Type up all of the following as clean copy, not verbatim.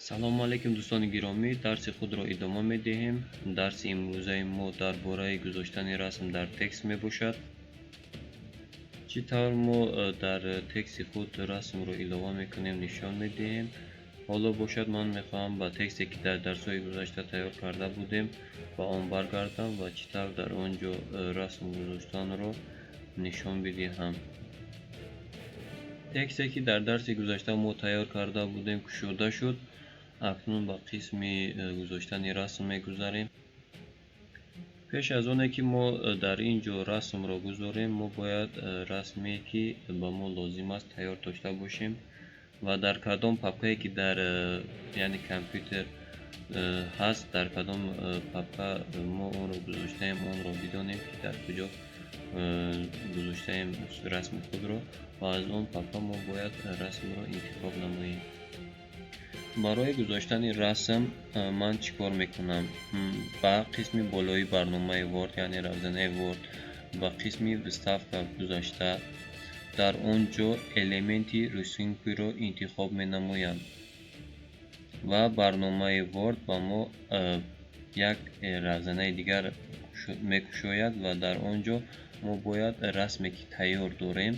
Салому алайкум, дӯстони гиромӣ! Дарси худро идома медиҳем. Дарси имрӯзаи мо дар бораи гузоштани расм дар текст мебошад. Чӣ тавр мо дар тексти худ расмро илова мекунем, нишон медиҳем. Ҳоло бошад, ман мехоҳам ба тексте, ки дар дарсҳои гузашта тайёр карда будем, ба он баргардам ва чӣ тавр дар он ҷо расм гузоштанро нишон бидиҳам. Тексте, ки дар дарси гузашта мо тайёр карда будем, кушода шуд. Акнун ба қисми гузоштани расм мегузарем. Пеш аз оне ки мо дар ин ҷо расмро гузорем, мо бояд расме, ки ба мо лозим аст, тайёр дошта бошем ва дар кадом папкае, ки дар яъне компютер ҳаст, дар кадом папка мо онро гузоштаем, онро бидонем, ки дар куҷо гузоштаем расми худро, ва аз он папка мо бояд расмро интихоб намоем. Барои гузоштани расм ман чӣ кор мекунам? Ба қисми болои барномаи Word, яъне равзанаи Word, ба қисми «Вставка» гузашта, дар он ҷо элементи рисунки ро интихоб менамоям ва барномаи Word ба мо як равзанаи дигар мекушояд ва дар он ҷо мо бояд расме, ки тайёр дорем,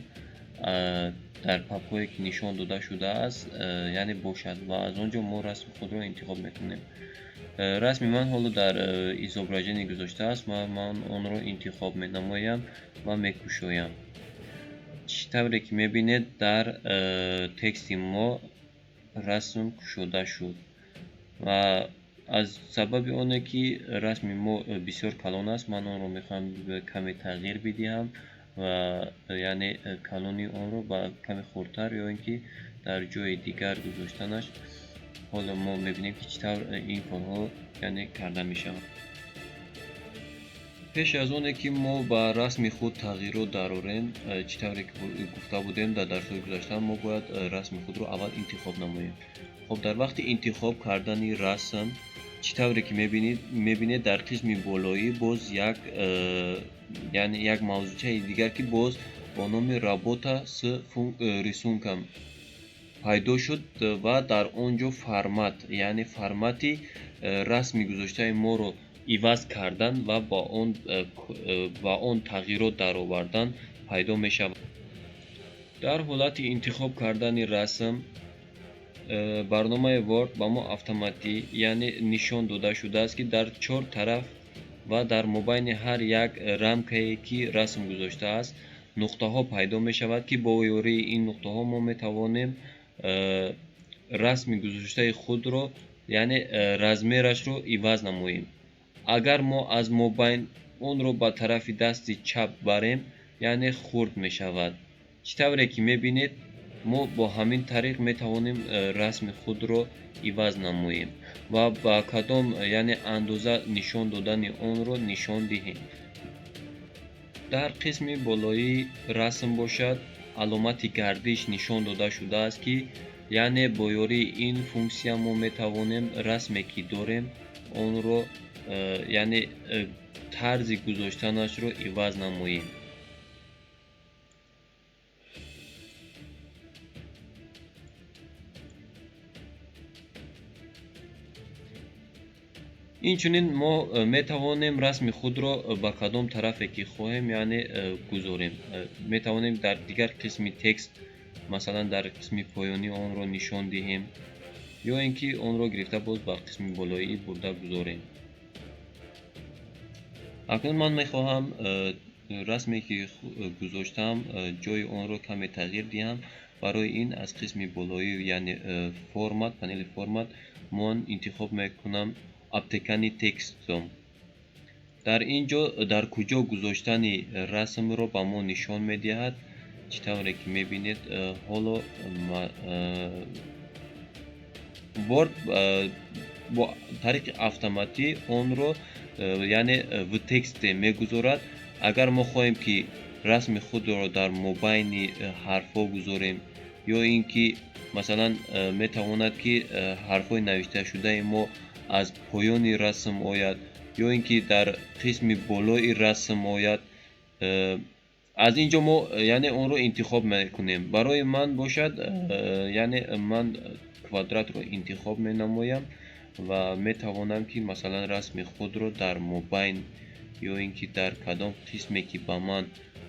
дар папкое, ки нишон дода шудааст, яъне бошад, ва аз он ҷо мо расми худро интихоб мекунем. Расми ман ҳоло дар изображение гузоштааст ва ман онро интихоб менамоям ва мекушоям. Чӣ тавре ки мебинед, дар тексти мо расм кушода шуд ва аз сабаби оне ки расми мо бисёр калон аст, ман онро мехоҳам каме тағйир бидиҳам ва яъне калони онро ба каме хурдтар ё ин ки дар ҷои дигар гузоштанаш. Ҳоло мо мебинем, ки чӣ тавр ин корҳо яъне карда мешаванд. Пеш аз оне ки мо ба расми худ тағйирот дарорем, чӣ тавре ки гуфта будем дар дарсҳои гузашта, мо бояд расми худро аввал интихоб намоем. Хоб, дар вақти интихоб кардани расм, чӣ тавре ки мебинед, дар қисми болоӣ боз як яъне як мавзӯчаи дигар, ки боз бо номи «Работа с рисунком» пайдо шуд ва дар он ҷо формат, яъне формати расми гузоштаи моро иваз кардан ва ба он тағйирот даровардан пайдо мешавад. Дар ҳолати интихоб кардани расм барномаи Word ба мо автоматӣ яъне нишон дода шудааст, ки дар чор тараф ва дар мобайни ҳар як рамкае, ки расм гузоштааст, нуқтаҳо пайдо мешавад, ки бо ёрии ин нуқтаҳо мо метавонем расми гузоштаи худро, яъне размерашро иваз намоем. Агар мо аз мобайн онро ба тарафи дасти чап барем, яъне хурд мешавад. Чӣ тавре ки мебинед, мо бо ҳамин тариқ метавонем расми худро иваз намоем ва ба кадом яъне андоза нишон додани онро нишон диҳем. Дар қисми болоии расм бошад, аломати гардиш нишон дода шудааст, ки яъне бо ёрии ин функсия мо метавонем расме, ки дорем, онро яъне тарзи гузоштанашро иваз намоем. Инчунин мо метавонем расми худро ба кадом тарафе ки хоҳем, яъне гузорем. Метавонем дар дигар қисми текст, масалан, дар қисми поёнӣ онро нишон диҳем ё ин ки онро гирифта боз ба қисми болоӣ бурда гузорем. Акнун ман мехоҳам расме, ки гузоштаам, ҷои онро каме тағйир диҳам. Барои ин аз қисми болоӣ, яъне формат, панели формат, ман интихоб мекунам «Обтекание текстом». Дар ин ҷо дар куҷо гузоштани расмро ба мо нишон медиҳад. Чӣ тавре ки мебинед, ҳоло Word бо тариқи автоматӣ онро яъне в тексте мегузорад. Агар мо хоҳем, ки расми худро дар мобайни ҳарфҳо гузорем ё ин ки, масалан, метавонад, ки ҳарфҳои навишташудаи мо аз поёни расм ояд ё ин ки дар қисми болои расм ояд, аз ин ҷо мо яъне онро интихоб мекунем. Барои ман бошад, яъне ман Квадратро интихоб менамоям ва метавонам, ки масалан расми худро дар мобайн ё ин ки дар кадом қисме, ки ба ман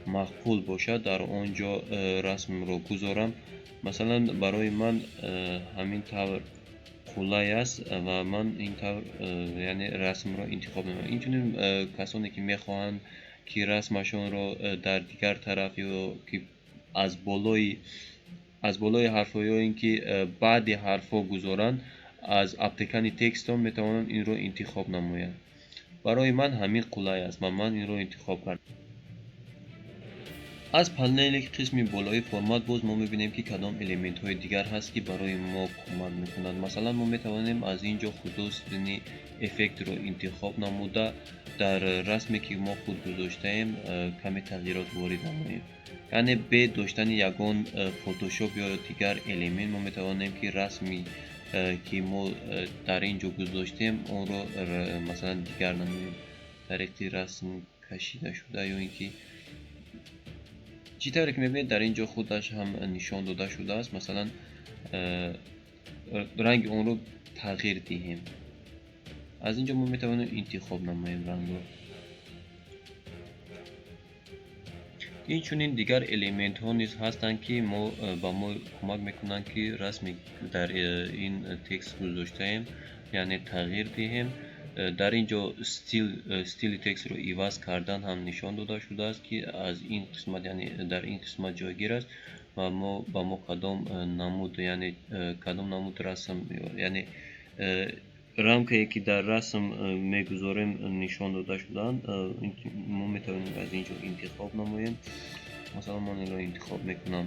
маъқул бошад, дар он ҷо расмро гузорам. Масалан, барои ман ҳамин тавр қулай аст ва ман ин тавр, яъне расмро интихоб менамоям. Инчунин касоне, ки мехоҳанд, ки расмашонро дар дигар тараф ё ки аз болои ҳарфҳо ё ин ки баъди ҳарфҳо гузоранд, аз обтекание текста метавонанд инро интихоб намоянд. Барои ман ҳамин қулай аст ва ман инро интихоб кардам. Аз панели қисми болои формат боз мо мебинем, ки кадом элементҳои дигар ҳаст, ки барои мо кӯмак мекунад. Масалан, мо метавонем аз ин ҷо художественный эффектро интихоб намуда, дар расме, ки мо худ гузоштаем, каме тағйирот ворид намоем. Яъне бе доштани ягон фотошоп ё дигар элемент мо метавонем, ки расми, ки мо дар ин ҷо гузоштем, онро масалан дигар намоем, тариқи расм кашида шуда ё ин ки чӣ тавре ки мебинед, дар ин ҷо худаш ҳам нишон дода шудааст. Масалан, ранги онро тағйир диҳем, аз ин ҷо мо метавонем интихоб намоем рангро. Инчунин дигар элементҳо низ ҳастанд, ки мо ба мо кӯмак мекунанд, ки расме, дар ин текст гузоштаем, яъне тағйир диҳем. Дар ин ҷо стили текстро иваз кардан ҳам нишон дода шудааст, ки аз ин қисмат, яъне дар ин қисмат ҷойгир аст ва мо ба мо кадом намуд, яъне кадом намуд расм, яъне рамкае, ки дар расм мегузорем, нишон дода шудаанд. Мо метавонем аз ин ҷо интихоб намоем. Масалан, ман инро интихоб мекунам.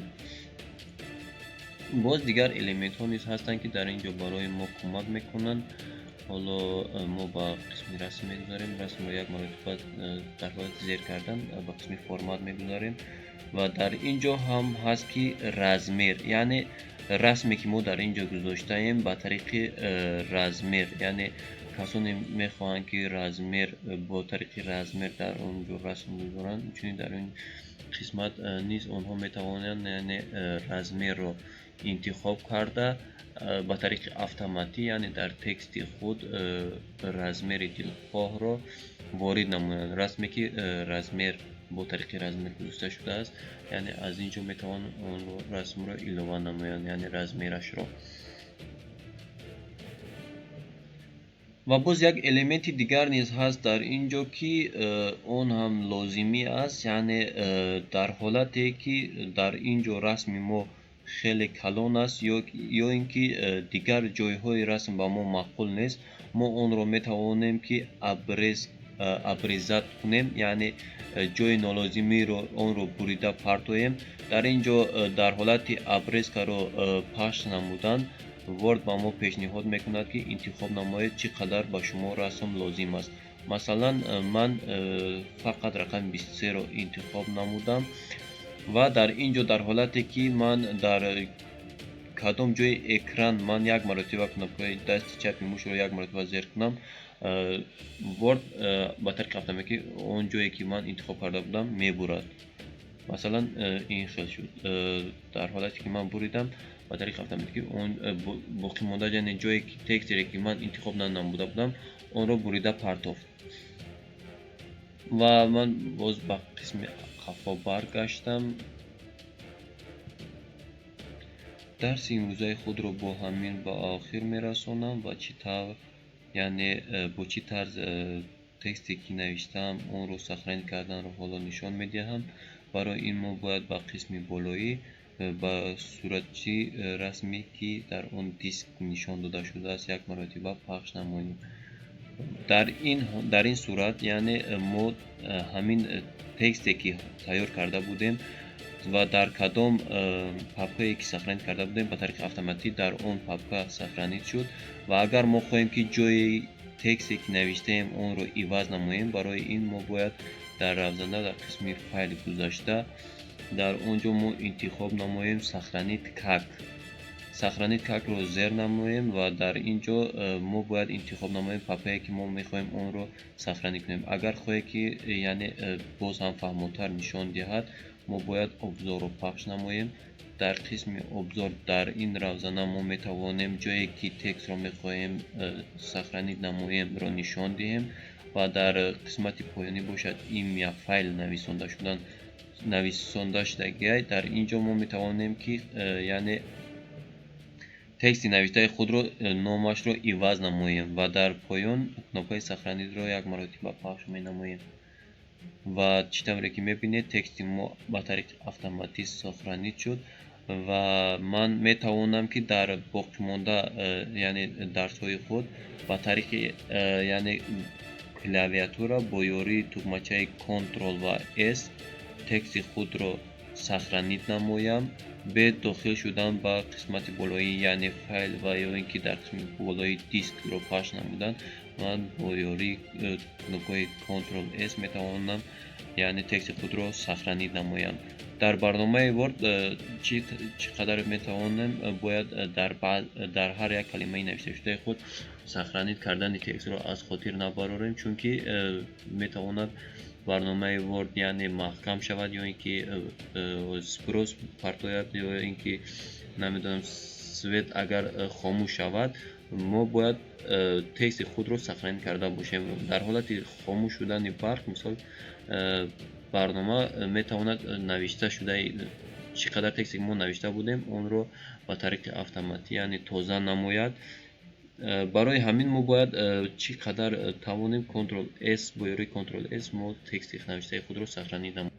Боз дигар элементҳо низ ҳастанд, ки дар ин ҷо барои мо кӯмак мекунанд. Ҳоло мо ба қисми расм мегузарем. Расмро як маротиба дар ҳолати зер кардан ба қисми формат мегузарем ва дар ин ҷо ҳам ҳаст, ки размер, яъне расме, ки мо дар ин ҷо гузоштаем, ба тариқи размер, яъне касоне мехоҳанд, ки размер, бо тариқи размер дар он ҷо расм гузоранд, инчунин дар ин қисмат низ онҳо метавонанд, яъне размерро интихоб карда, ба тариқи автоматӣ, яъне дар тексти худ размери дилхоҳро ворид намоянд. Расме, ки размер, бо тариқи размер гузошта шудааст, яъне аз ин ҷо метавонанд онро, расмро илова намоянд, яъне размерашро. Ва боз як элементи дигар низ ҳаст дар ин ҷо, ки он ҳам лозимӣ аст. Яъне дар ҳолате, ки дар ин ҷо расми мо хеле калон аст ё ин ки дигар ҷойҳои расм ба мо маъқул нест, мо онро метавонем, ки обрезать кунем, яъне ҷои нолозимиро онро бурида партоем. Дар ин ҷо дар ҳолати обрезкаро пахш намудан, Word ба мо пешниҳод мекунад, ки интихоб намоед, чӣ қадар ба шумо расм лозим аст. Масалан, ман фақат рақами 23-ро интихоб намудам ва дар ин ҷо дар ҳолате, ки ман дар кадом ҷои экран ман як маротиба кнопкаи дасти чапи мушро як маротиба зер кунам, Word ба тариқи автоматикӣ он ҷое, ки ман интихоб карда будам, мебурад. Масалан, ин хел шуд. Дар ҳолате, ки ман буридам, ба тариқи автоматикӣ он боқимонда, яъне ҷое, ки текстере, ки ман интихоб нанамуда будам, онро бурида партофт. Ва ман боз ба қисми қафо баргаштам. Дарси имрӯзаи худро бо ҳамин ба охир мерасонам ва чӣ тавр, яъне бо чӣ тарз тексте, ки навиштаам, онро сохранить карданро ҳоло нишон медиҳам. Барои ин мо бояд ба қисми болоӣ, ба суратчи расме, ки дар он диск нишон дода шудааст, як маротиба пахш намоем. Дар ин сурат, яъне мо ҳамин тексте, ки тайёр карда будем ва дар кадом папкае, ки сохранить карда будем, ба тариқи автоматӣ дар он папка сохранить шуд. Ва агар мо хоҳем, ки ҷои тексте, ки навиштаем, онро иваз намоем, барои ин мо бояд дар равзана, дар қисми файл гузашта, дар он ҷо мо интихоб намоем «Сохранить как». «Сохранить как»-ро зер намоем ва дар ин ҷо мо бояд интихоб намоем папкае, ки мо мехоҳем онро сохранить кунем. Агар хоҳед, ки яъне боз ҳам фаҳмотар нишон диҳад, Мо бояд обзорро пахш намоем. Дар қисми обзор, дар ин равзана мо метавонем ҷое, ки текстро мехоҳем сохранить намоемро, нишон диҳем ва дар қисмати поёнӣ бошад, имя файл нависонда шудан нависонда шудагиай. Дар ин ҷо мо метавонем, ки яъне тексти навиштаи худро номашро иваз намоем ва дар поён кнопкаи сохранитьро як маротиба пахш менамоем. Ва чӣ тавре ки мебинед, тексти мо ба тариқи автоматӣ сохранить шуд. Ва ман метавонам, ки дар боқимонда, яъне дарсҳои худ, ба тариқи, яъне клавиатура бо ёрии тугмачаи Ctrl ва S тексти худро сохранить намоям, бе дохил шудан ба қисмати болоӣ, яъне файл, ва ё ин ки дар қисми болои дискро пахш намудан. Ман бо ёрии кнопкаи Ctrl S метавонам, яъне тексти худро сохранить намоям. Дар барномаи Word чӣ қадар метавонем, бояд дар ҳар як калимаи навишташудаи худ сохранить кардани текстро аз хотир набарорем, чунки метавонад барномаи Word, яъне маҳкам шавад ё ин ки сброс партояд, ё ин ки, намедонам, свет агар хомӯш шавад, мо бояд тексти худро сохранить карда бошем. Дар ҳолати хомӯш шудани барқ, мисол, барнома метавонад навишта шудаи, чӣ қадар тексте мо навишта будем, онро ба тариқи автоматӣ, яъне тоза намояд. Барои ҳамин мо бояд чӣ қадар тавонем, Ctrl S, бо ёрии Ctrl S мо тексти навиштаи худро сохранить намоем.